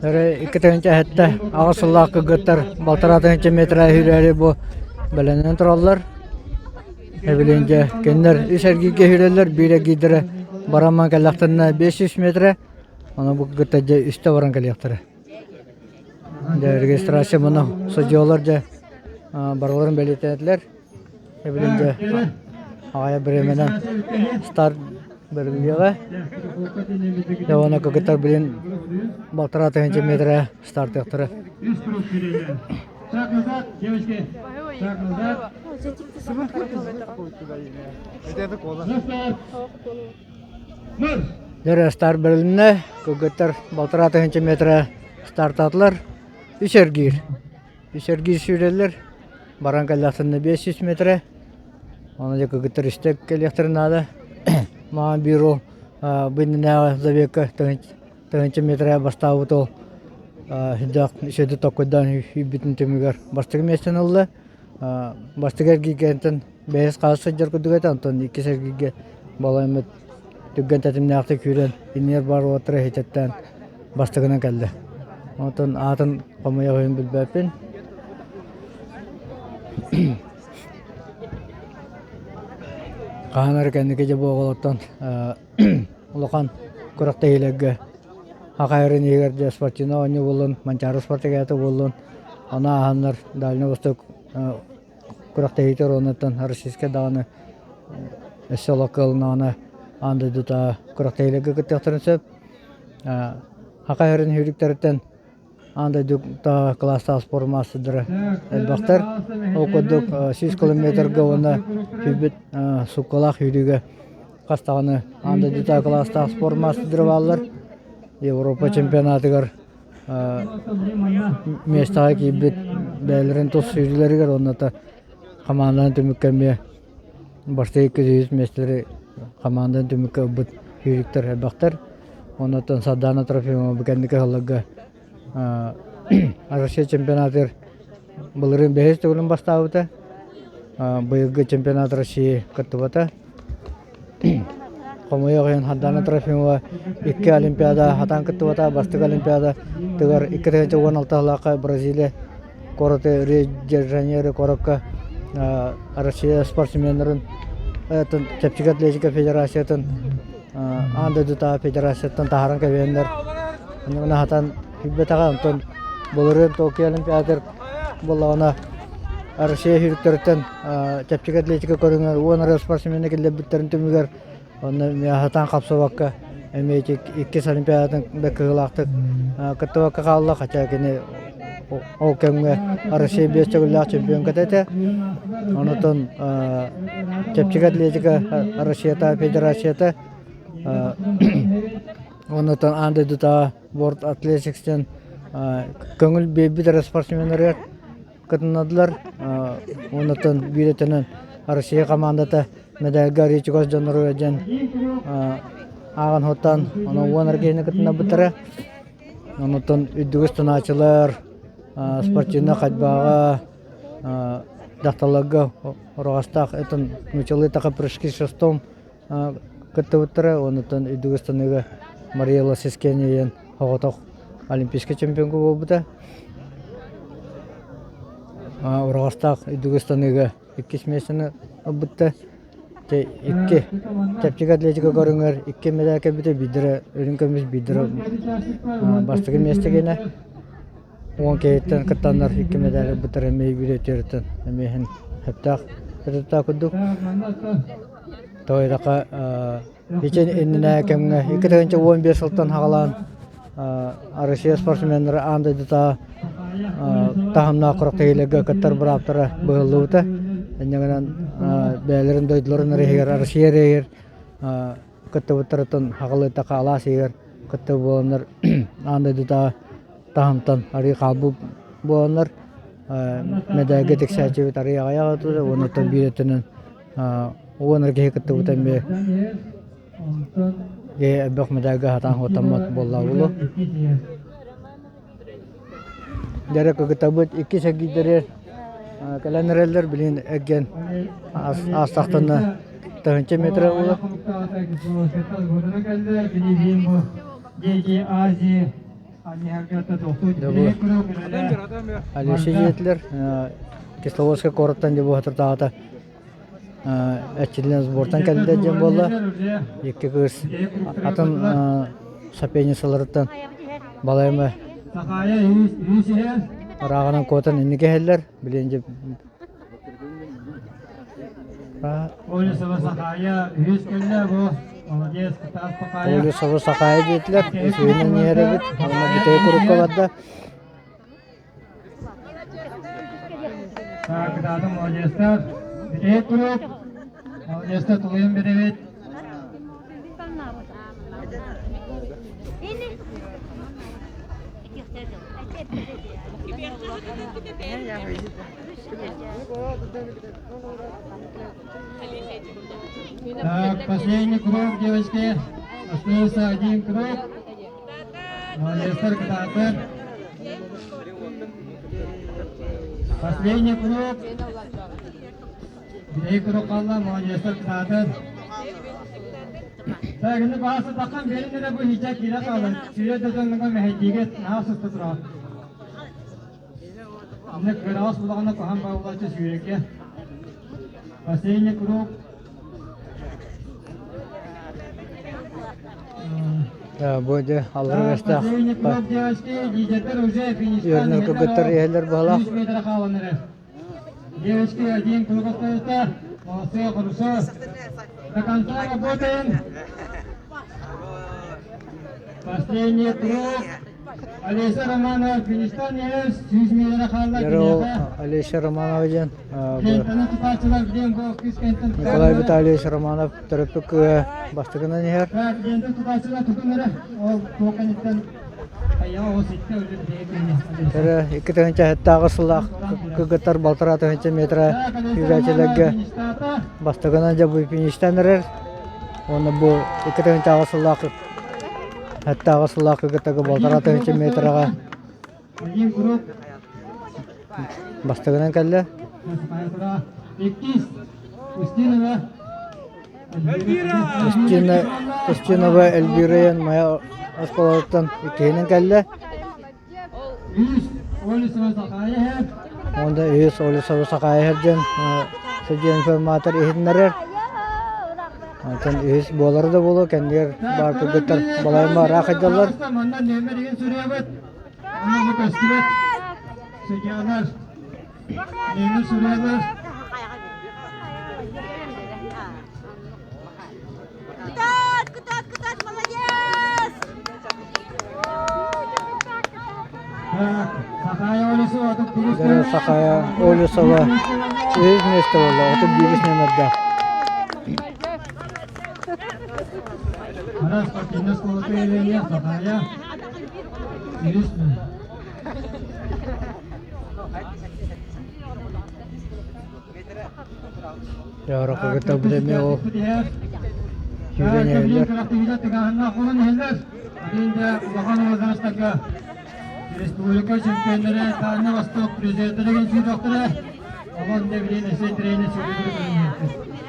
Эрэ 2007 сыллаах кыргыттар 1,5 метр сүүрээри бу бэлэмнэнэн тураллар. Эбилин дьэ кинилэр үс эргииргэ сүүрэллэр, биир эргиирдэрэ баран кэллэхтэринэ 500 метрэ, ону бу кыргыттар дьэ үстэ баран кэлиэхтэрэ. Дьэ регистрация муну судьуолар дьэ барыларын бэлиэтээтилэр. Эбилин дьэ аҕайа бириэмэнэн старт бэриллиэҕэ. Дьэ уонна кыргыттар билин 1,5 метрэ стартыахтара. Шаг назад, девочки. Шаг назад. На старт. Марш! Дьэ старт бэрилиннэ. Кыргыттар 1,5 метрэ стартаатылар. Үс эргиир. Үс эргиир сүүрэллэр. Баран кэллэхтэринэ 500 метрэ. Оны дьэ кыргыттар үстэ кэлиэхтэрин наада. Маҕан биир уол бу иннинээҕи забегка тыһыынча метрэ бастаабыт уол сүрдээх үчүгэйдик толкуйдаан үүрбүтүн түмүгэр бастакы миэстэни ылла. Бастакы эргииргэнтэн бэһис хаас сылдьар курдук этэ, онтон иккис эргииргэ балайммыт түргэн тэтимнээхтик күүрэн иннигэр баар уолаттары иһитэттээн бастакынан кэллэ. Онтон аатын хомуйа билбэппин. Хаһан эрэ кэнники дьэ бу оҕолортон улахан күрэхтэһиилэргэ Хахайрын иһигэр дьэ спортивнай оонньуу буоллун, Манчаары спартакиада буоллун, ону ааһаннар Дальнай Восток күрэхтэһиитэ уоннаттан Российскай даҕаны өссө олох кыаллынаҕына аан дойдута күрэхтэһиилэргэ кыттыахтарын сөп. Хахайрын сүүрүктэриттэн аан дойдута кылаастаах спорт маастардара элбэхтэр. Ол курдук 100 километрга уонна сүүрбүт сууккалаах сүүрүүгэ хас даҕаны аан дойдута кылаастаах спорт маастардара бааллар. Европа чемпионатыгар миэстэҕэ киирбит бэйэлэрин тус сүүрүүлэригэр уонна хамаанданан түмүккэ эмиэ бастакы иккис миэстэлэри хамаанданан түмүккэ ылбыт сүүрүктэр элбэхтэр. Оннуттан Сардаана Трофимова бу кэнники сылларга Россия чемпионатыгар былырыын бэһис төгүлүн бастаабыта. Быйылгы чемпионат России кыттыбата. Хомойуох иһин Сардаана Трофимова икки Олимпиада хатаан кыттыбата. Бастакы Олимпиадатыгар 2016 сыллаахха Бразилия куораты Рио-де-Жанейро куоракка Россия спортсменнарын чэпчэки атлетика федерациятын аан дойдутааҕы федерацияттан таһааран кэбиһэннэр онно хатан киирбэтэҕэ. Онтон былырыын Токио Олимпиадатыгар буоллаҕына Россия сүүрүктэриттэн чэпчэки атлетика көрүҥэр уон эрэ спортсмены киллэрбиттэрин түмүгэр онно эмиэ сатаан хапсыбакка эмиэ ити иккис Олимпиадатын да кыһыылаахтык кыттыбакка хаалла. Хотя кини ол кэмҥэ Россия биэс төгүллээх чемпионката этэ. Онтон чэпчэки атлетика Россията федерацията оннуттан аан дойдутааҕы World Athletics диэн көҥүл биэрбит эрэ спортсменнарыгар кытыннардылар. Оннуттан биир өттүнэн Россия командата мэдээлгэ арыый чугас дьонноругар диэн ааҕан суоттаан онон уон эрэ киһини кытыннарбыттара. Оннуттан үрдүк ыстанааччылар спортивнай ходьбаҕа дьахталларга ураҕастаах этон нууччалыы таха прыжки с шестом кыттыбыттара. Оннуттан үрдүк ыстаныыга Мария Ласицкеня диэн соҕотох олимпийскай чемпионка буолбута. Ураҕастаах үрдүк ыстаныыга иккис миэстэни ылбыттар. Икки чэпчэки атлетика көрүҥэр икки медаль кэлбитэ, биирдэрэ үрүҥ көмүс, биирдэрэ бастакы миэстэ гинэ. 10 киһиттэн кыттаннар икки медаль ылбыттар эмиэ биир өттүгүттэн эмиэ иһин сөптөөх результат курдук. Тоҕо Ити иннинэ кэмҥэ 2015 сылтан саҕалаан Россия спортсменнара аан дойдутааҕы таһымнаах күрэхтэһиилэргэ кыттар бырааптара быһыллыбыта. Инньэ гынан бэйэлэрин дойдуларын иһигэр Россия иһигэр кыттыбыттарыттан хаҕылыйтахха алаас иһигэр кыттар буоланнар аан дойдутааҕы таһымтан арыый хаалбыт буоланнар мэдээлгэ тиксээччибит арыый аҕыйах этэ уонна оттон биир өттүнэн уон эрэ киһи кыттыбыта эмиэ элбэх мэдээлгэ сатаан хуотаммат буолла буолуо. Дьэ кытабыт иккис эргийдэри кэлэн эрэллэр билигин эргиэн аастахтарына тыһыынча метр буолар. Дети Азии Алеша диэтилэр Кисловодскай куораттан дьэ буһатыртаҕата эрчиллэн сбортан кэллэ диэн буолла. Икки кыыс атын соперницаларыттан балайма ырааҕынан куотан инники иһэллэр. Билин дьэ Олесова Сахая үһүс кэллэ бу. Молодец, Кытаас Сахая. Олесова Сахая диэтилэр. Үсүһүнэн иһэр эбит. Онно бүтэй курукка барда. Так, кытаатым молодецтар. Бүтэй курук. Молодецтар тулуйан беребит. Так, последний круг, девочки. Остается один круг. Молодецтар, кытаатыр. Последний круг. Биһиги круг қалла, молодецтар, кытаатыр. Так, ини баасы таққан берин эрэ бу хича киирэ хаалан, сүүрэ дозоҥҥа мэһэйдиигэ наһаа сыста тураҕыт. Анны кыраҕас булаҕына куһаан баҕалааччы сүүрэкэ. Последний круг. Бу дьэ алларыгастаах Последний круг, девочки, лидердер уже фиништан үөрнэр кыргыттар иһэллэр баһылаах. 100 метр хаалан эрэр. Девочки, один круг остается. Молодцы, хорошо. До конца работаем. Последний круг. Олеся Романова фиништан иһэр, 100 метр хаалла Дьэ ол киниэхэ. Олеся Романова диэн Лентаны тутааччылар диэн бу кыыс кэнтэн Николай Витальевич Романов төрөппүт кыыһа бастакынан иһэр. Так, лента тутааччылар тутун эрэ. Ол туох кэнниттэн хайаҕа ол ситтэ өлөр Эрэ 2007 сыллаах кыргыттар балтараа тыһыынча метра сүүрээччилэргэ бастакынан дьэ бу фиништэн эрэр. Уонна бу 2008 сыллаах 7 сыллаах кыргыттарга балтараа тыһыынча метраҕа бастакынан кэллэ. Устина Устинова Эльвира Майа оскуолатыттан иккиһинэн кэллэ. Онда үһүс Олесова Сахаайа диэн сылдьан информатор иһитиннэрэр. Онтон үһүс буолара да буолуо, кэннигэр баар кыргыттар балайма ыраах сылдьаллар. Манна нөмер сүрүөбүт. Онно бу көстүбэт. Судьялар. Нөмер сүрүөлөр. Кытат, кытат, кытат, молодец! Дара Сахая Олесова үһүс миэстэ буолла, 31 нүөмэрдээх. Раз спортивная школа появления, Сахая. Үһүс Дьоро кытта билэмиэ ол сүүрэн иһэллэр. Республика чемпионнары Дальний Восток призердері сүйдіктірі, олар не білейін, эссе тренер сүйдіктірі.